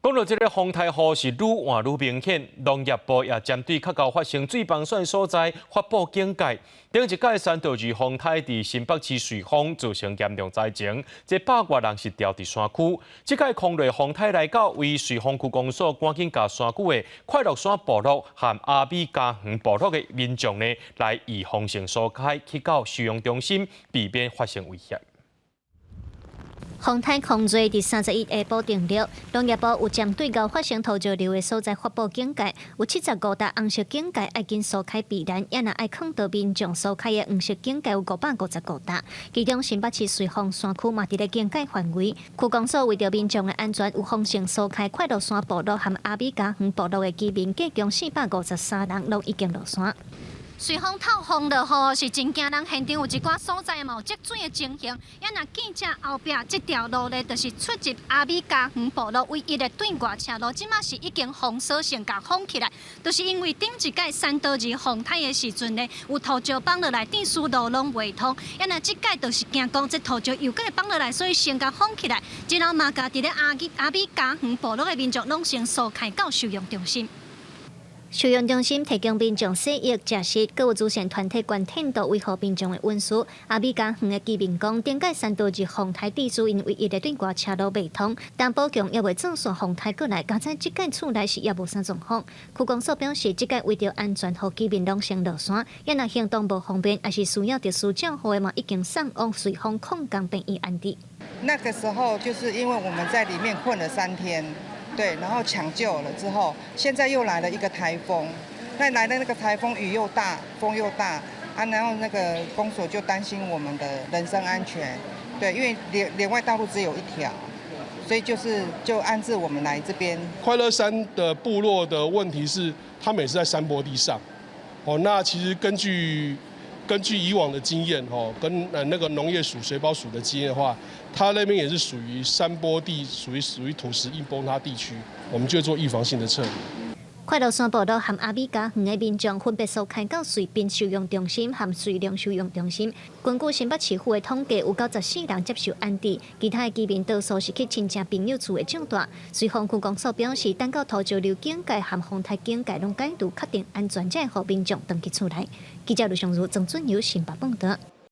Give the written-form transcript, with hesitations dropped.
講到這个風颱雨是愈換愈明顯，農業部也針對較𠢕發生水崩損所在發布警戒。頂一擺山道二風颱佇新北市瑞芳造成嚴重災情，這百外人是牢佇山區。這擺空雷風颱來到，為瑞芳區公所趕緊共山區的快樂山部落和阿美家園部落的民眾呢，來預防性疏開去到收容中心，避免發生危險。風颱空瑞佇31下晡登陸，農業部有針對𠢕發生土石流的所在發布警戒，有75搭紅色警戒愛緊疏開避難，也若愛囥著民眾疏開的黃色警戒有555搭，其中新北市瑞芳山區嘛佇咧警戒範圍。區公所為著民眾的安全，有預防性疏開快樂山部落和阿美家園部落的居民，計共453人，攏已經落山。瑞芳透風落雨是真驚人，現場有一寡所在嘛有積水的情形。也若記者後壁這條路咧，就是出入阿美家園部落唯一的對外車路，這馬是已經封鎖性共封起來，就是因為頂一擺山道二風颱的時陣咧，有土石崩落來，致使路攏袂通。也若這擺就是驚講這土石又閣會崩落來，所以先共封起來。然後嘛，共佇咧阿美家園部落的民眾攏先疏開到收容中心。收容中心提供民眾洗浴、食食，閣有慈善團體捐天道維護民眾的隱私。阿美家園的居民講，頂擺山道二風颱致使𪜶唯一的對外車路袂通，但寶強猶未做煞風颱過來，佳哉這擺厝內是猶無啥狀況。區公所表示，這擺為著安全，予居民攏先落山，也若行動無方便，抑是需要特殊照護的嘛，已經送往瑞芳礦工病院安置。那個時候就是因為我們在裡面困了3天。對，然後搶救了之後，現在又來了一個颱風，那來的那個颱風雨又大，風又大啊，然後那個公所就擔心我們的人身安全，對，因為連外道路只有一條，所以就是就安置我們來這邊。快樂山的部落的問題是，他們也是在山坡地上，哦，那其實根據以往的經驗，哦，跟那個農業署、水保署的經驗的話，它那邊也是屬於山坡地，屬於土石易崩塌地區，我們就做預防性的撤離。快樂山部落和阿美家園的民眾分別疏開到瑞濱收容中心和瑞隆收容中心。根據新北市府的統計，有94人接受安置，其他的居民多數是去親戚朋友厝的帳蹛。瑞芳區公所表示，等到土石流警戒和風颱警戒攏解除，確定安全，才會予民眾轉去厝內。記者盧尚如、曾俊友新北報導。